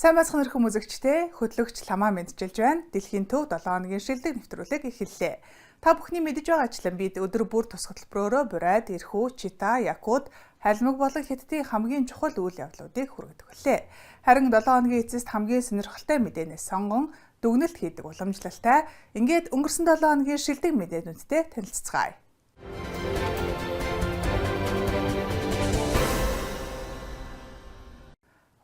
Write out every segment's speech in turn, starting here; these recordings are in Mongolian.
Сайн байцгаана өрхөн үзэгчдээ, хөтлөгч Ламаа мэдчилж байна. Дэлхийн төв 7 хоногийн шилдэг нэвтрүүлэг эхэллээ. Та бүхний мэдэж байгаачлан бид өдөр бүр тус хөтөлбөрөөрөө Бурайд, Эрхүү, Чита, Якут, Халимаг болон Хятадын хамгийн чухал үйл явдлуудыг хүргэдэг билээ. Харин 7 хоногийн эцэст хамгийн сонирхолтой мэдээнээс сонгон дүгнэлт хийдэг уламжлалтай. Ингээд өнгөрсөн 7 хоногийн шилдэг мэдээнүүдтэй танилцацгаая.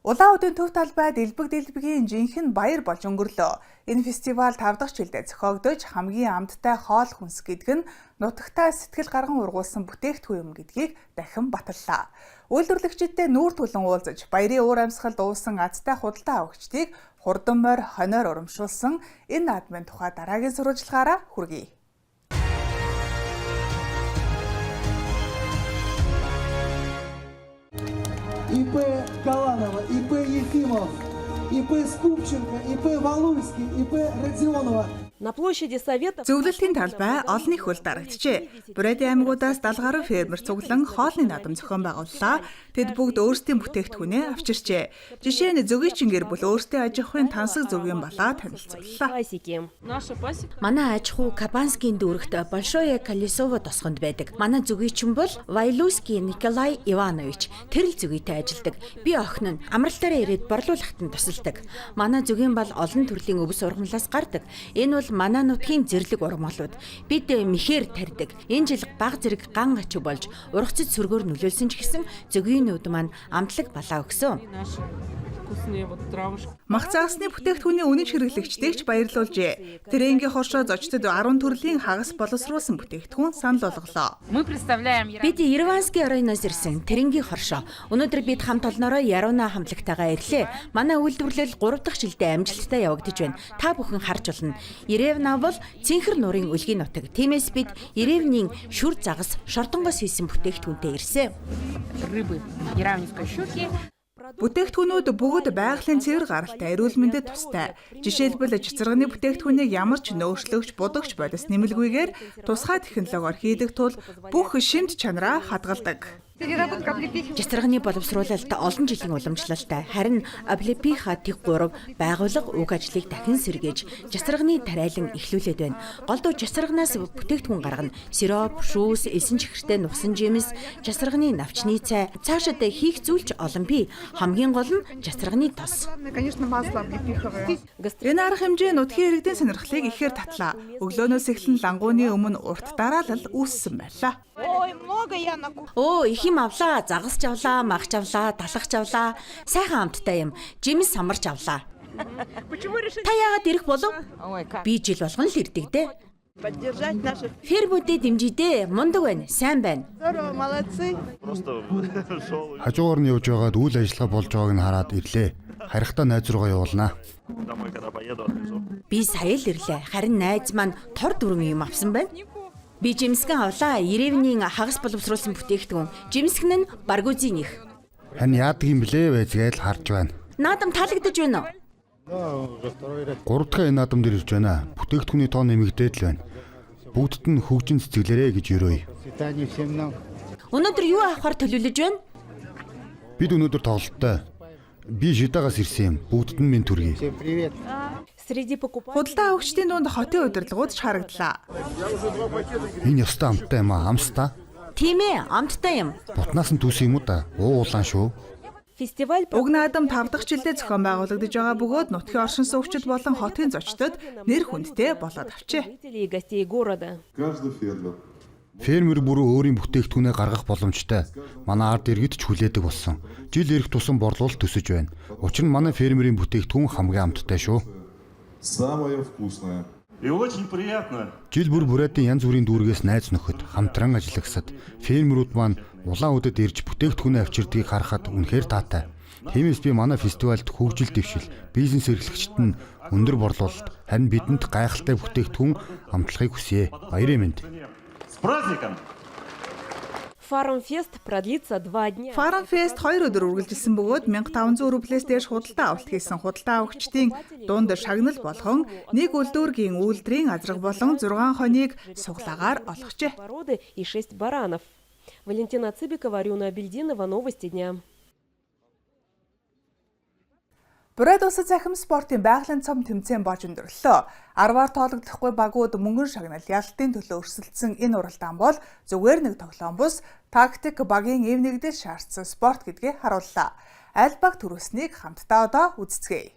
Улаан-Удэний төв талбайд Элбэг дэлбэгийн жинхэнэ баяр болж өнгөрлөө. Энэ фестивал 5 дахь жилдээ зохиогдож, хамгийн амттай хоол хүнс гэдэг нь нутагтаа сэтгэл гарган ургуулсан бүтээгдэхүүн юм гэдгийг дахин баталлаа. Үйлдвэрлэгчидтэй нүүр тулан уулзаж, баярын уур амьсгалд уусан азтай худалдан авагчдыг хурдан морь хоноор урамшуулсан энэ наадмын тухай дараагийн сурвалжлагаараа хүргэе. ИП Галанова, ИП Ефимов, ИП Скупченко, ИП Валуйский, ИП Родионова. На площади Совета Зөвлөлтийн талбай олонний хөл дарагджээ. Бурайдын аймагуудаас 70 гаруй фермер цуглан хоолны наадам зохион байгууллаа. Тэд бүгд өөрсдийн бүтээгдэхүүнээ авчирчээ. Жишээ нь зөгийчин гэр бүл өөрсдийн аж ахуйн тансаг зөгийн балаа танилцууллаа. пасеки. Наша пасека. Манай аж ахуй Кабанскийн дүүрэгт Большое Колесово тосгонд байдаг. Манай зөгийчин бол Вайлуйский Николай Иванович. Тэр л зөгийтэй ажилладаг. Би охин нь амралтаараа ирээд борлуулахад нь тусалдаг. Манай зөгийн бал олон төрлийн өвс ургамлаас гардаг. Энэ бол манай нутгийн зэрлэг ургамлууд. Бид мэхээр тарьдаг. Энэ жил баг зэрэг ган ачиг болж ургацад сөргөөр нөлөөлсөн ч гэсэн зөгийнүүд маань амтлаг балаа өгсөн. И наши вкусные вот травушки. Мах загасны бүтээгдэхүүний үнэн хэрэглэгчдийг ч баярлуулжээ. Тэрэнгийн хоршоо зочдод 10 төрлийн хагас боловсруулсан бүтээгдэхүүн санал болголоо. Мы представляем Бид Ереванский районоос ирсэн Тэрэнгийн хоршоо. Өнөөдөр бид хамт олноороо Яруна хамтлагтайгаа ирлээ. Манай үйлдвэрлэл 3 дахь жилдээ амжилттай явагдаж байна. Та бүхэн харж болно. Еревна бол Цэнхэр нуурын өлгийн нутаг. Тиймээс бид Еревнийн шүр загас шордонгоос хийсэн бүтээгдэхүүнтэй ирсэн. рыбы, яравнинской щуки. Бүтээгдэхүүнүүд бүгд байгалийн цэвэр гаралтай, эрүүл мэндэд тустай. Жишээлбэл, цацрагны бүтээгдэхүүнийг ямар ч нөөцлөгч, будагч бодис нэмэлгүйгээр тусгай технологиор хийдэг тул бүх шимт чанараа хадгалдаг. Жацрагны боловсруулалт олон жилийн уламжлалтай. Харин Облепиха тэг 3 байгууллага уг ажлыг дахин сэргээж жацрагны тариалан эхлүүлээд байна. Голдуу жацрагнаас бүтээгдэхүүн гаргана. Сироп, шүүс, элсэн чихэртэй нугсан жимс, жацрагны навчны цай, цаашид хийх зүйлч олон бий. Хамгийн гол нь жацрагны тос. Конечно, масло облепиховое. Энэ арга хэмжээ нутгийн иргэдийн сонирхлыг ихээр татлаа. Өглөөнөөс эхлэн лангууны өмнө урт дараалал үүссэн байлаа. Өө, их юм авлаа, загасч авлаа, магч авлаа, талхч авлаа. Сайхан амттай юм. Жимс самарч авлаа. Та яагаад ирэх болов? Би жил болгон л ирдэг дээ. Поддержать наших. Фермүүдээ дэмжиж дээ. Мундаг байна, сайн байна. Здорово, молодцы. Хажуугаар нь явж байгаад үйл ажиллагаа болж байгааг нь хараад ирлээ. Харихтаа найз руугаа явуулнаа. Домой, когда поеду, отвезу. Би сая л ирлээ. Харин найз маань тор дүрэн юм авсан байна. Би жимсгэн авлаа. Еревний хагас боловсруулсан бүтээгдэхүүн. Жимсгэн нь Баргузинийх. Хань яадаг юм блэ вэ л харж байна. Наадам таалагдаж байна уу? Гурав дахь энэ наадам дээр ирж байна. Бүтээгдэхүүний тоо нэмэгдээд л байна. Бүгдд нь хөгжин цэцгэлээрэй гэж өрөөе. Өнөөдөр юу авахар төлөвлөж байна? Бид өнөөдөр тоглолттой. Би Шидагаас ирсэн юм. Бүгдд нь минь төргий. Среди покупателей Худалдан авагчдын дунд хотын удирдлагууд ч харагдлаа. Энэ ёстой амттай юм аа. Амстаа. Тийм ээ, амттай юм. Бутнаас нь түүсэн юм уу да? Уу улаан шүү. фестиваль Уг наадам 5 дахь жилдээ зохион байгуулагдаж байгаа бөгөөд нутгийн оршин суугчид болон хотын зочдод нэр хүндтэй болоод авчээ. жителей и гостей города. Каждый фермер Фермер бүрөө өөрийн бүтээгдэхүүнээ гаргах боломжтой. Манай ард иргэд ч хүлээдэг болсон. Жил ирэх тусам борлуулалт өсөж байна. Учир нь манай фермерийн бүтээгдэхүүн хамгийн амттай шүү. самое вкусное. И очень приятно, Жил бүр Бурайдын янз бүрийн дүүргээс найз нөхөд хамтран ажиллагсад фермерүүд маань Улаан-Удэд ирж бүтээгдэхүүнээ авчирдгийг харахад үнэхээр таатай. Тиймээс би манай фестивальд хөгжил дэвшил, бизнес эрхлэгчид нь өндөр борлуулалт, харин бидэнд гайхалтай бүтээгдэхүүн амтлахыг хүсье. Баярын мэнд. С праздником! Фармфест продлится 2 дня. Farm Fest 2 өдөр үргэлжилсэн бөгөөд 1500 рублээс дээш худалдан авалт хийсэн худалдан авагчдын дунд шагнал болгон нэг үлдүүргийн үйлдвэрийн азраг болон 6 хоног суглаагаар олгожээ. Породы и 6 баранов. Валентина Цыбикова, Арюна Абельдинова. Новости дня. Бурайд улсад цахим спортын байгалийн цом тэмцээн болж өндөрлөө. 10-аар тоологдохгүй багууд мөнгөн шагнал ялалтын төлөө өрсөлдсөн энэ уралдаан бол зүгээр нэг тоглоом бус тактик багийн эв нэгдэл шаардсан спорт гэдгийг харууллаа. Аль баг төрөөснийг хамтдаа одоо үздэцгээе.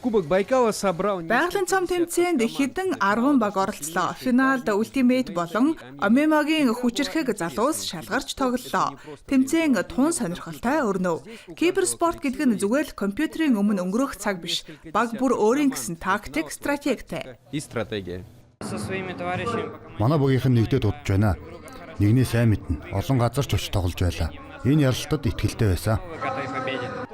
Кубок Байкала собрал Байгалийн цом тэмцээнд хэдэн 10 баг оролцлоо. Финалд Ultimate болон Омемагийн хүчирхэг залуус шалгарч тоглолоо. Тэмцээн тун сонирхолтой өрнөв. Киберспорт гэдэг нь зүгээр л компьютерийн өмнө өнгөрөх цаг биш. Баг бүр өөрийн гэсэн тактик, стратегтэй. И стратегия. Со своими товарищами. Манай багийнх нь нэгдээд удаж байна. Нэгнээ сайн мэднэ. Олон газар ч очиж тоглож байлаа. Энэ ялалтад итгэлтэй байсан.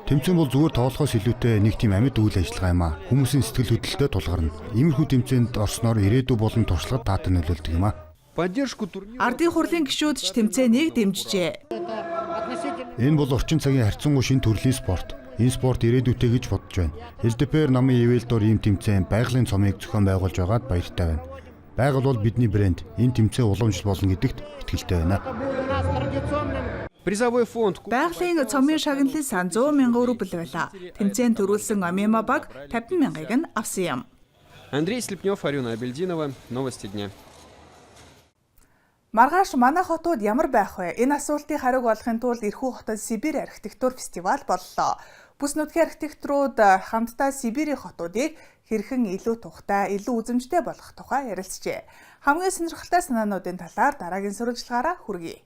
Тэмцээн бол зүгээр тоглохоос илүүтэй нэг тийм амьд үйл ажиллагаа юм аа. Хүмүүсийн сэтгэл хөдлөлтөд тулгарна. Иймэрхүү тэмцээнд орсноор ирээдүй болон туршлагад таатай нөлөөлдөг юм аа. Поддержку турнира Ардын хурлын гишүүд ч тэмцээнийг дэмжижээ. Энэ бол орчин цагийн харьцангуй шинэ төрлийн спорт. Энэ спорт ирээдүйтэй гэж бодож байна. ЛДПР намын ивэл дор ийм тэмцээн байгалийн цомыг зохион байгуулж байгаад баяртай байна. Байгаль бол бидний брэнд. Энэ тэмцээн уламжлал болно гэдэгт итгэлтэй байна. Призовой фонд Байгалийн цомын шагналын сан 100 мянган рубль байлаа. Тэмцээн төрүүлсэн Омема баг 50 мянгыг нь авсан юм. Андрей Слепнев, Арюна Абельдинова. Новости дня. Маргааш манай хотууд ямар байх вэ? Энэ асуултын хариуг олохын тулд Эрхүү хотод Сибирь архитектур фестивал боллоо. Бүс нутгийн архитекторууд хамтдаа Сибирийн хотуудыг хэрхэн илүү тухтай, илүү үзэмжтэй болгох тухай ярилцжээ. Хамгийн сонирхолтой санаануудын талаар дараагийн сурвалжлагаараа хүргэе.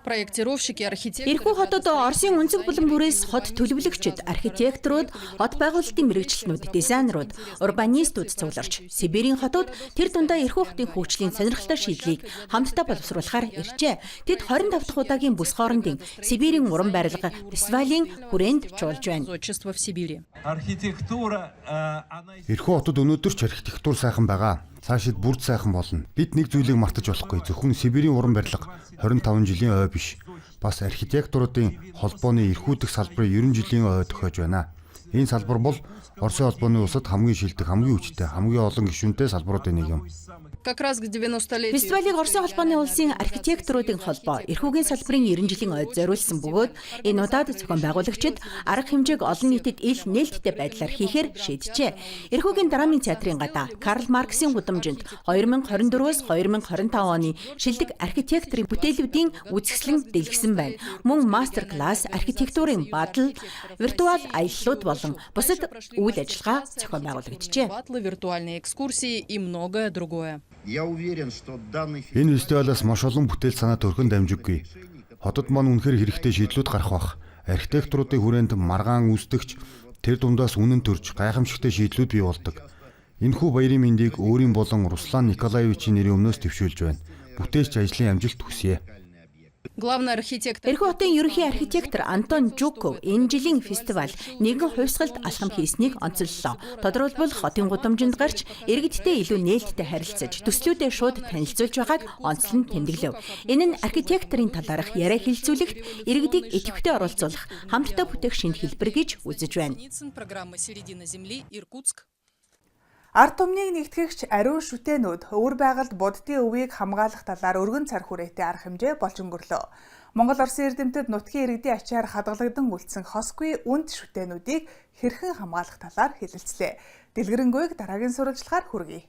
Проектировщики, архитекторы. Эрхүү хотод Оросын өнцөг булан бүрээс хот төлөвлөгчид, архитекторууд, хот байгуулалтын мэргэжилтнүүд, дизайнерууд, урбанистууд цугларч Сибирийн хотууд тэр дундаа Эрхүү хотын хөгжлийн сонирхолтой шийдлийг хамтдаа боловсруулахаар иржээ. Тэд 25 дахь удаагийн бүс хоорондын Сибирийн уран барилга фестивалийн хүрээнд чуулж байна. Зодчество в Сибири. Архитектура, Эрхүү хотод өнөөдөр ч архитектур сайхан байгаа. Цаашид бүрд сайхан болно. Бид нэг зүйлийг мартаж болохгүй. Зөвхөн Сибирийн уран барилга 25 жилийн ой биш. Бас архитекторуудын холбооны эрхүү дэх салбарын 90 жилийн ой тохиож байна. Энэ салбар бол Оросын холбооны улсад хамгийн шилдэг, хамгийн хүчтэй, хамгийн олон гишүүнтэй салбаруудын нэг юм. Как раз к 90-летию. Фестивалийг Оросын холбооны улсын архитекторуудын холбоо эрхүүгийн салбарын 90 жилийн ойд зориулсан бөгөөд энэ удаад зохион байгуулагчид арга хэмжээг олон нийтэд ил нээлттэй байдлаар хийхээр шийджээ. Эрхүүгийн драмын театрын гадаа Карл Марксийн гудамжинд 2024-өөс 2025 оны шилдэг архитекторын бүтээлүүдийн үзэсгэлэн дэлгэсэн байна. Мөн мастер класс, архитектурын бадал, виртуал аяллууд болон бусад үйл ажиллагаа зохион байгуулагджээ. Батлы, виртуальные экскурсии и многое другое. Я уверен, что данный Энэ фестивалаас маш олон бүтээл санаа төрхөн дамжиггүй. Хотод маань үнэхээр хэрэгтэй шийдлүүд гарах бах. Архитекторуудын хүрээнд маргаан үүсдэгч тэр дундаас үнэн төрж гайхамшигтай шийдлүүд бий болдог. Энэхүү баярын мэндийг өөрийн болон Руслан Николаевичийн нэрийн өмнөөс дэвшүүлж байна. Бүтээлч ажлын амжилт хүсье. Главный архитектор. Эрхүү хотын ерөнхий архитектор Антон Жуков энэ жилийн фестивал нэгэн хувьсгалд алхам хийснийг онцоллоо. Тодорхойлбол хотын гудамжинд гарч иргэдтэй илүү нээлттэй харилцаж төслүүдээ шууд танилцуулж байгааг онцлон тэмдэглэв. Энэ нь архитекторын талаарх яриа хэлэлцүүлэгт иргэдийг идэвхтэй оролцуулах хамтдаа бүтээх шинэ хэлбэр гэж үзэж байна. Программа «Середина земли», Иркутск. Ард түмнийг нэгтгэгч ариун шүтээнүүд өвөр байгальд буддын өвийг хамгаалах талаар өргөн цар хүрээтэй арга хэмжээ болж өнгөрлөө. Монгол Оросын эрдэмтэд нутгийн иргэдийн ачаар хадгалагдан үлдсэн хосгүй үнд шүтээнүүдийг хэрхэн хамгаалах талаар хэлэлцлээ. Дэлгэрэнгүйг дараагийн сурвалжлагаар хүргэе.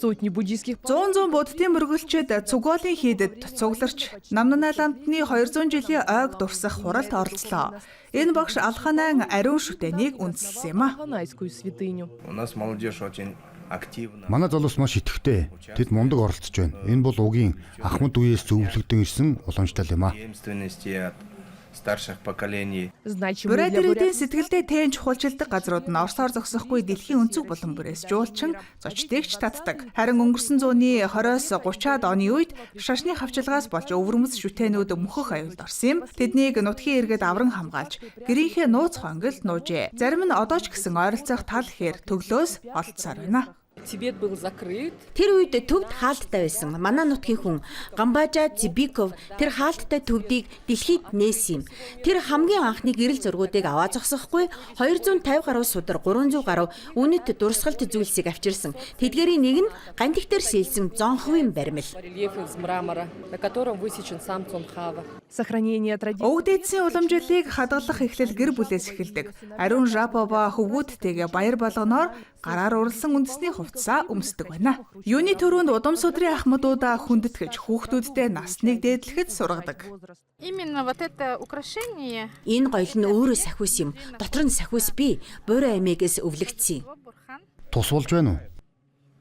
Сотни буддийских 100 буддын мөргөлчид Цуголын хийдэд цугларч Намнанайландны 200 жилийн ойг дурсах хуралд оролцлоо. Энэ багш Алханаан ариун шүтээнийг үндэслэсэн юм а. Алханайскую святыню. У нас молодежь очень активно. Манай залуус маш идэвхтэй. Тэд мундаг оролцож байна. Энэ бол угийн ахмад үеэс зөвлөгдөн ирсэн уламжлал юм а. Преемственности от старших поколений. Бурайд иргэдийн сэтгэлдээ тэн чухалчилдаг газрууд нь Оросоор зогсохгүй дэлхийн өнцөг булан бүрээс жуулчин зочдыг ч татдаг. Харин өнгөрсөн зууны 20-оос 30-аад оны үед шашны хавчилгаас болж өвөрмөц шүтээнүүд мөхөх аюулд орсон юм. Тэднийг нутгийн иргэд авран хамгаалж гэрийнхээ нууц хонгилд нуужээ. Зарим нь одоо ч гэсэн ойролцоох тал ихээр төглөөс олдсоор байна. Тибет был закрыт. Тэр үед төвд хаалттай байсан. Манай нутгийн хүн Гамбажа Зибиков тэр хаалттай төвдийг дэлхийд нээсэн юм. Тэр хамгийн анхны гэрэл зургуудыг аваа зогсохгүй 250 гаруй судар 300 гаруй үнэт дурсгалт зүйлсийг авчирсан. Тэдгээрийн нэг нь гандигтэр сэлсэн зонховын баримл. Рельеф из мрамора, на котором высечен сам Цонхава. Сохранение традиций. Өвөг дээдсийн уламжлалыг хадгалах эхлэл гэр бүлээс эхэлдэг. Ариун Жапова хөвгүүдтэйгээ баяр болгоноор гараар уралсан үндэсний хувцсаа өмсдөг байна. Юуны түрүүнд удам судрын ахмадуудаа хүндэтгэж хүүхдүүдтэй насныг дээдлэхэд сургадаг. Именно вот это украшение. Энэ гоёл нь өөрөө сахиус юм. Дотор нь сахиус бий. Буурай аймигээс өвлөгдсөн юм. Тус болж байна уу?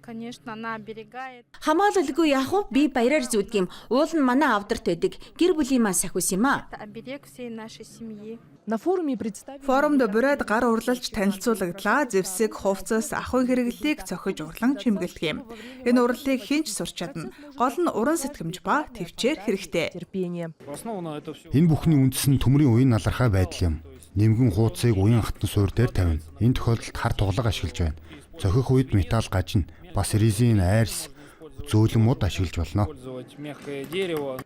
Конечно, она оберегает. Хамгаалалгүй яах вэ? Би баяраар зүүдэг юм. Уул нь манай авдарт байдаг. Гэр бүлийн маань сахиус юм аа. Это оберег всей нашей семьи. На форуме представили Форумд бурайд гар урлалж танилцуулагдлаа. Зэвсэг, хувцас, ахуй хэрэглэлийг цохиж урлан чимгэлдэг юм. Энэ урлалыг хэн ч сурч чадна. Гол нь уран сэтгэмж ба тэвчээр хэрэгтэй. терпение. Энэ бүхний үндэс нь төмрийн уян налархай байдал юм. Нэмгэн хуудсыг уян хатан суур дээр тавина. Энэ тохиолдолд хар туглага ашиглаж байна. Зохих үед металл гажина. Бас резин, айрс, зөөлөн мод ашиглаж болно.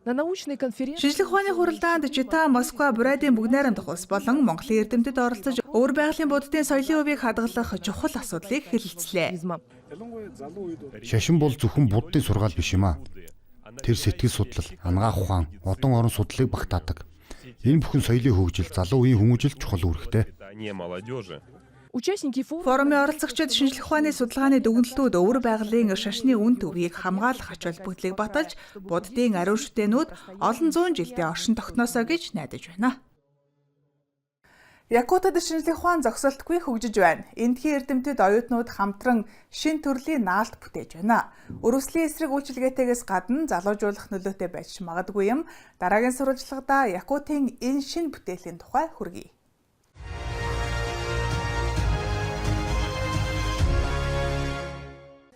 На научной конференции Шинжлэх ухааны хуралдаанд Чита, Москва, Бурайдын бүгд найрамдах улс болон Монголын эрдэмтэд оролцож өвөр байгалийн буддын соёлын өвийг хадгалах чухал асуудлыг хэлэлцлээ. Шашин бол зөвхөн буддын сургаал биш юм аа. Тэр сэтгэл судлал, анагаах ухаан, одон орон судлалыг багтаадаг. Энэ бүхэн соёлын хөгжил, залуу үеийн хүмүүжил чухал үүрэгтэй. Участники форума Форумын оролцогчид шинжлэх ухааны судалгааны дүгнэлтүүд өвөр байгалийн шашны үн төвийг хамгаалах ач холбогдлыг баталж, буддын ариун шүтээнүүд олон зуун жилдээ оршин тогтноосоо гэж найдаж байна. Якутад шинжлэх ухаан зогсолтгүй хөгжиж байна. Эндхийн эрдэмтэд оюутнууд хамтран шин төрлийн наалт бүтээж байна. Өрөвслийн эсрэг үйлчилгээтэйгээс гадна залуужуулах нөлөөтэй байж магадгүй юм. Дараагийн сурвалжлагадаа Якутын энэ шин бүтээлийн тухай хүргэе.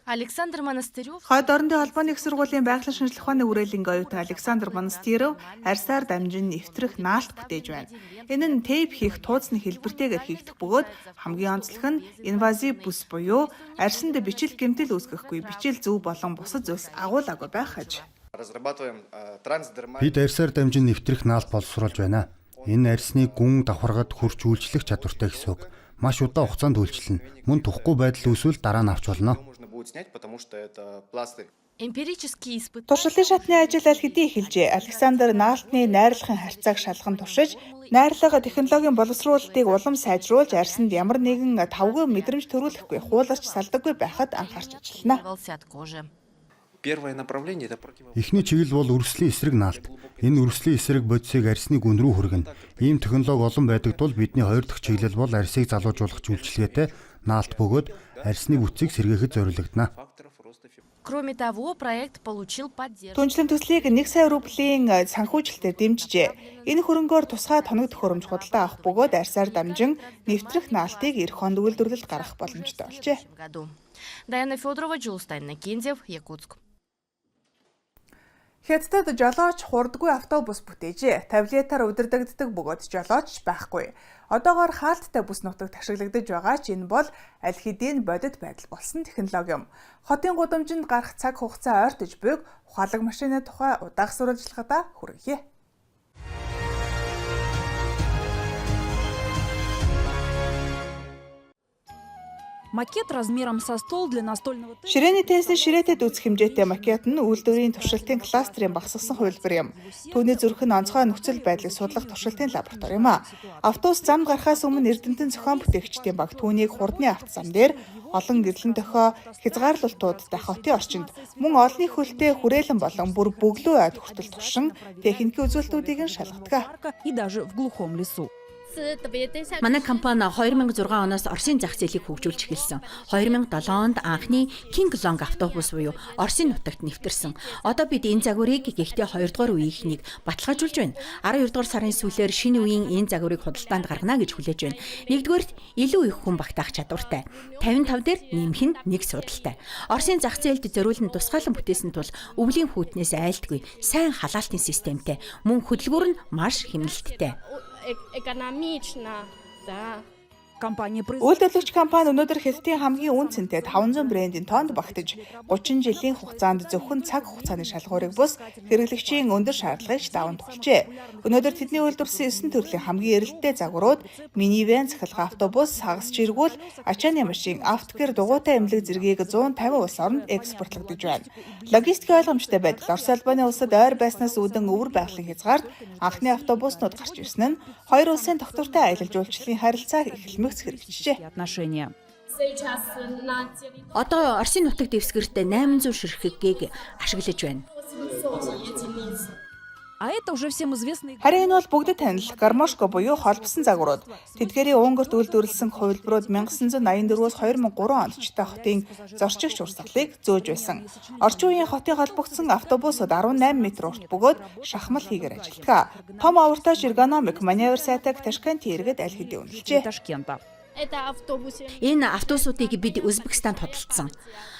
Александр Монастырев Хойд орондын холбооны их сургуулийн байгалийн шинжлэх ухааны үрээлэнгийн оюутан Александр Монастырев арьсаар дамжин нэвтрэх наалт бүтээж байна. Энэ нь тейп хийх тууцны хэлбэртэйгээр хийгдэх бөгөөд хамгийн онцлог нь инвазив бүс буюу арьсанд бичил гэмтэл үүсгэхгүй бичил зөв болон бусад зүйлс агуулаагүй байх аж. Бид арьсаар дамжин нэвтрэх наалт боловсруулж байна. Энэ арьсны гүн давхаргад хурц үйлчлэх чадвартай гэсэн үг. Маш удаан хугацаанд үйлчилнэ. Мөн тухгүй байдал үүсвэл дараа нь авч болно. Эмпирические испытания Туршилтын шатны ажил аль хэдийн эхэлжээ. Александр наалтны найрлахын харьцааг шалган туршиж, найрлага технологийн боловсруулалтыг улам сайжруулж, арьсанд ямар нэгэн тавгүй мэдрэмж төрүүлэхгүй, хууларч салдаггүй байхад анхаарч ажиллана. от кожи. Эхний чиглэл бол өрслийн эсрэг наалт. Энэ өрслийн эсрэг бодисыг арьсны гүн рүү хүргэнэ. Ийм технологи олон байдаг тул бидний хоёр дахь чиглэл бол арьсыг залуужуулах үйлчилгээтэй наалт бөгөөд арьсны бүтцийг сэргээхэд зориулагдана. Кроме того, проект получил поддержку. Түншлэн төслийг 1 сая рублийн санхүүжилтээр дэмжижээ. Энэ хөрөнгөөр тусгай тоног төхөөрөмж худалдаа авах бөгөөд арьсаар дамжин нэвтрэх наалтыг эх онд үйлдвэрлэлд гаргах боломжтой болжээ. году. Даяна Федорова, Джулстайн Накиндев, Якутск. Хятадд жолооч хурдгүй автобус бүтээжээ. Таблетаар удирдагддаг бөгөөд жолооч байхгүй. Одоогоор хаалттай бүс нутагт ашиглагдаж байгаа ч энэ бол аль хэдийн бодит байдал болсон технологи юм. Хотын гудамжинд гарах цаг хугацаа ойртож буйг ухаалаг машины тухай удаах сурвалжлагадаа хүргье. Макет размером со стол для настольного Ширээний теннисний ширээтэй дүүцэх хэмжээтэй макет нь үйлдвэрийн туршилтын кластерын багасгасан хувилбар юм. Түүний зүрх нь онцгой нөхцөл байдлыг судлах туршилтын лаборатори юм а. Автобус замд гарахаас өмнө эрдэмтэн зохион бүтээгчдийн баг түүнийг хурдны автозам дээр олон гэрлэн дохио хязгаарлалтуудтай хотын орчинд мөн олонний хөлтэй хүрээлэн болон бүр бөглөө айд хүртэл туршин техникийн үзүүлэлтүүдийг нь шалгадаг. и даже в глухом лесу. Манай компани 2006 оноос Оросын зах зээлийг хөгжүүлж эхэлсэн. 2007 онд анхны King Long автобус буюу Оросын нутагт нэвтэрсэн. Одоо бид энэ загварыг гэхдээ 2 дугаар үеийнхнийг баталгаажуулж байна. 12 дугаар сарын сүүлээр шинэ үеийн энэ загварыг худалдаанд гаргана гэж хүлээж байна. Нэгдүгээрт илүү их хүн багтаах чадвартай. 55 дээр нэмэх нь нэг судалтай. Оросын зах зээлд зориулан тусгаалan бүтээсэн тул өвлийн хүүтнээс айлтгүй, сайн халаалтын системтэй, мөн хөдөлгүүр нь маш хэмнэлттэй. Экономично, да. Үйлдвэрлэгч компани өнөөдөр Хятадын хамгийн үнэ цэнтэй 500 брендийн тоонд багтаж 30 жилийн хугацаанд зөвхөн цаг хугацааны шалгуурыг бус хэрэглэгчийн өндөр шаардлагыг ч даван туулжээ. Өнөөдөр тэдний үйлдвэрлэсэн 9 төрлийн хамгийн эрэлттэй загварууд минивэн, цахилгаан автобус, сагас жиргүүл, ачааны машин, автогэр, дугуйтай эмнэлэг зэргийг 150 улс оронд экспортлогдож байна. Логистикийн ойлгомжтой байдал Орос улбаны улсад ойр байснаас үүдэн өвөр байгалийн хязгаарт анхны автобуснууд гарч ирсэн нь хоёр улсын тогтвортой аялал жуулчлалын харилцаа эхлэмэгц хэрэгжжээ. Одоо Оросын нутаг дэвсгэрт 800 ширхгийг ашиглаж байна. А это уже всем известный Харин энэ бол бүгдэд танил гармошко буюу холбосон загварууд. Тэдгээрийн Унгарт үйлдвэрлэсэн хувилбарууд 1984-өөс 2003 онд Чита хотын зорчигч урсгалыг зөөж байсан. Орчин үеийн хотын холбогдсон автобусууд 18 м урт бөгөөд шахмал хийгээр ажилладаг. Том овертаж эргономик маневр сайтаг Ташкентын иргэд аль хэдийн үнэлжээ. Ташкента. Энэ автобусуудыг бид Узбекистанд худалдсан.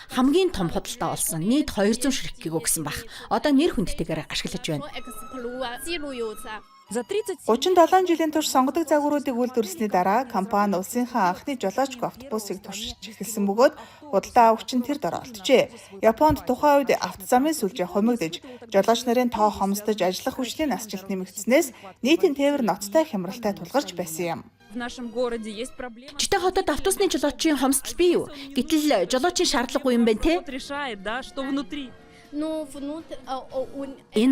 Хамгийн том худалдаа болсон. Нийт 200 ширхгийг өгсөн байх. Одоо нэр хүндтэйгээр ашиглаж байна. За 37 37 жилийн турш сонгодог загваруудыг үйлдвэрлэсний дараа компани улсынхаа анхны жолоочгүй автобусыг туршиж эхэлсэн бөгөөд худалдан авагч нь тэр дор олджээ. Японд тухайн үед автозамын сүлжээ хумигдаж, жолооч нарын тоо хомсдож ажиллах хүчний насжилт нэмэгдсэнээс нийтийн тээвэр ноцтой хямралтай тулгарч байсан юм. в нашем городе есть проблема. Чита хотод автобусны жолоочийн хомсдол бий юу? Гэтэл жолоочийн шаардлагагүй юм байна те? Вот решает, да, что внутри. Энэ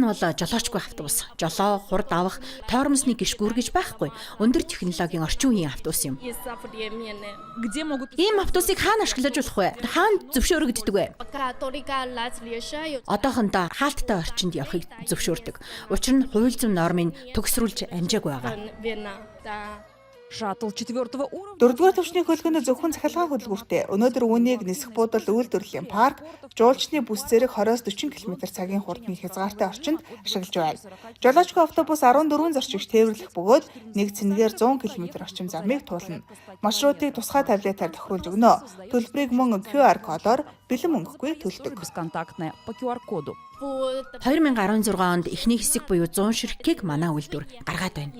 бол жолоочгүй автобус. Жолоо, хурд авах, тормозны гишгүүр гэж байхгүй. Өндөр технологийн орчин үеийн автобус юм. Где могут Ийм автобусыг хаана ашиглаж болох вэ? Хаана зөвшөөрөгддөг вэ? Одоохондоо хаалттай орчинд явахыг зөвшөөрдөг. Учир нь хууль зүйн нормыг төгсрүүлж амжаагүй байгаа. шаттл четвертого уровня? Дөрөвдүгээр түвшний хөлгөнд зөвхөн цахилгаан хөдөлгүүртэй. Өнөөдөр үүнийг нисэх буудал үйлдвэрлэлийн парк, жуулчны бүс зэрэг 20-40 км цагийн хурдны хязгаартай орчинд ашиглаж байна. Жолоочгүй автобус 14 зорчигч тээвэрлэх бөгөөд нэг цэнгээр 100 км орчим замыг туулна. Маршрутыг тусгай таблетаар тохируулж өгнө. Төлбөрийг мөн QR кодоор бэлэн мөнгөгүй төлдөг. Бесконтактная по QR-коду. 2016 онд эхний хэсэг буюу 100 ширхгийг манай үйлдвэр гаргаад байна.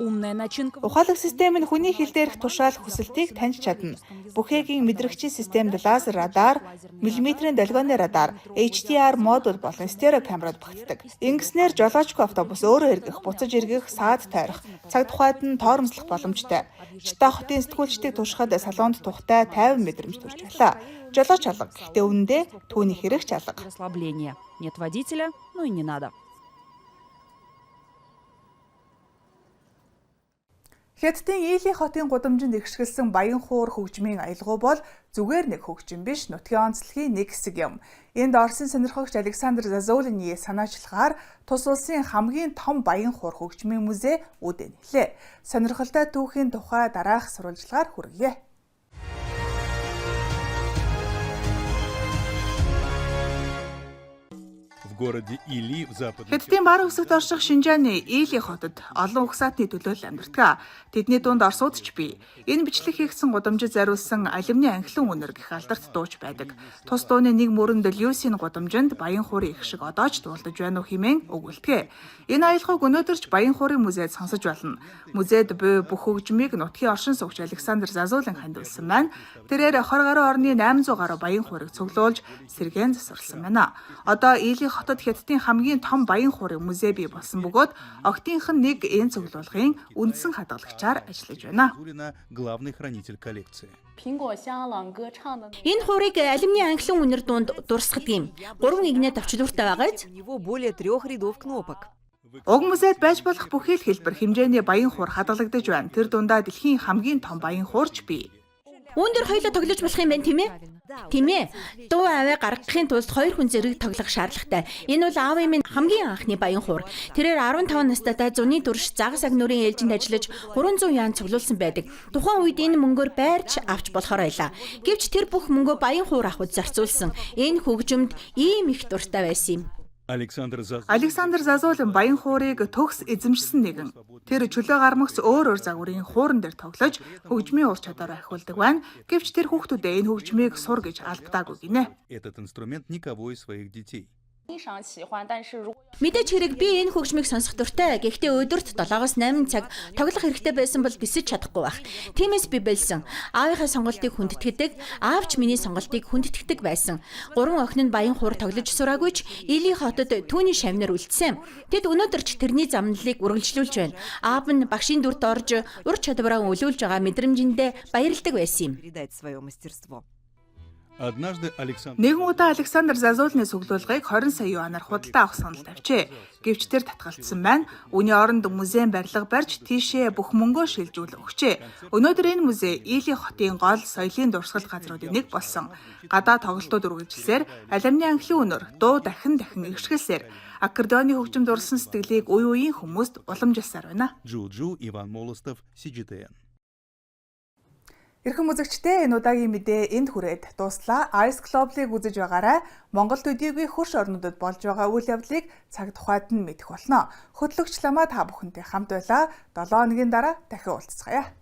Умная начинка. Ухаалаг систем нь хүний хил дээрх тушаал хүсэлтийг таньж чадна. Бүхэгийн мэдрэгчийн системд лазер радар, миллиметрийн долгионы радар, HDR модуль болон стерео камерууд багтдаг. Ингэснээр жолоочгүй автобус өөрөө эргэх, буцаж эргэх, саад тойрох, цаг тухайд нь тоормослох боломжтой. Чита хотын сэтгүүлчдийг туршихад салонд тухтай 50 мэдрэмж төрж байлаа. Жолооч алга. Гэхдээ үнэндээ түүний хэрэгч алга. Расслабление. Нет водителя, ну и не надо. Хятадын Илийн хотын гудамжинд ихшгэлсэн Баян хуур хөгжмийн аялгау бол зүгээр нэг хөгжим биш, нутгийн онцлогийн нэг хэсэг юм. Энд Оросын сонирхогч Александр Зазулины санаачлагаар тус улсын хамгийн том Баян хуур хөгжмийн музей үүдэн хэлээ. Сонирхолтой түүхийн тухай дараах сурвалжлагаар хүргье. В городе Или в западной Хятадын баруун хэсэгт орших Шинжааны Илийн хотод олон угсаатны төлөөлөл амьдардаг. Тэдний дунд орсууд ч бий. Энэ бичлэг хийгдсэн гудамжид зориулсан алюминий анхлан үнэр гэх алдарт дууч байдаг. Тус дууны нэг мөрөнд Люсийн гудамжинд Баян хуурын их шиг одоо ч дуулдаж байна уу хэмээн өгүүлдэг. Энэ аялгауг өнөөдөр ч Баян хуурын музейд сонсож болно. Музейд буй бүх хөгжмийг нутгийн оршин суугч Александр Зазулин хандуулсан байна. Тэрээр 20 гаруй орны 800 гаруй Баян хуурыг цуглуулж сэргээн засварласан байна. Одоо Илийн хотод Хятадын хамгийн том Баян хуурын музей бий болсон бөгөөд огтынх нь нэг энэ цуглуулгын үндсэн хадгалагчаар ажиллаж байна. Зулина главный хранитель коллекции. Энэ хуурыг алюминий анхлан үнэр дунд дурсгадаг юм. Гурван игнэ товчлууртай байгаа биз? У него более трех рядов кнопок. Уг музейд байж болох бүхий л хэлбэр хэмжээний баян хуур хадгалагдаж байна. Тэр дундаа дэлхийн хамгийн том баян хуурч бий. Үүн дээр хоёулаа тоглож болох юм байна тийм ээ? Тийм ээ. Дуу аваа гаргахын тулд хоёр хүн зэрэг тоглох шаардлагатай. Энэ бол аавын минь хамгийн анхны баян хуур. Тэрээр 15 настайдаа зуны турш загас агнуурын ээлжинд ажиллаж 300 юан цуглуулсан байдаг. Тухайн үед энэ мөнгөөр байрч авч болохоор байлаа. Гэвч тэр бүх мөнгөө баян хуур авахд зарцуулсан. Энэ хөгжимд ийм их дуртай байсан юм. Александр Зазулин Александр Зазулин баян хуурыг төгс эзэмшсэн нэгэн. Тэр чөлөө гармагц өөр өөр загварын хууран дээр тоглож хөгжмийн ур чадвараа ахиулдаг байна. Гэвч тэр хүүхдүүдээ энэ хөгжмийг сур гэж албадаагүй гинэ. Этот инструмент никого из своих детей. Мэдээж хэрэг би энэ хөгжмийг сонсох дуртай. Гэхдээ өдөрт 7-оос 8 цаг тоглох хэрэгтэй байсан бол бисэж чадахгүй байх. Тиймээс би болсон. Аавынхаа сонголтыг хүндэтгэдэг, аав ч миний сонголтыг хүндэтгэдэг байсан. Гурван охин нь баян хур тоглож сураагүй ч Или хотод түүний шавнар үлдсэн. Тэд өнөөдөр ч тэрний замналыг үргэлжлүүлж байна. Аав нь багшийн дүрд орж ур чадвараа өлөөлж байгаа мэдрэмжиндээ баярладаг байсан юм. Передать свое мастерство. Однажды Александр Нэгэн удаа Александр Зазулны цуглуулгыг 20 сая юанаар худалдаа авах санал тавьжээ. Гэвч тэр татгалцсан байна. Үүний оронд музейн барилга барьж тийшээ бүх мөнгөө шилжүүл өгчээ. Өнөөдөр энэ музей Или хотын гол соёлын дурсгал газруудын нэг болсон. Гадаа тоглолтууд үргэлжилсээр алимны анхлын өнөр дуу дахин дахин эгшгэлсээр аккордеоны хөгжимд урсан сэтгэлийг үе үеийн хүмүүст уламжилсаар байна. Джуджу, Иван Молостов, CGTN. Эрхэм үзэгчдээ, энэ удаагийн мэдээ энд хүрээд дууслаа. Ice Global-ыг үзэж байгаарай. Монгол төдийгүй хөрш орнуудад болж байгаа үйл явдлыг цаг тухайд нь мэдэх болно. Хөтлөгч Ламаа та бүхэнтэй хамт байлаа. 7 хоногийн дараа дахин уулзцгаая.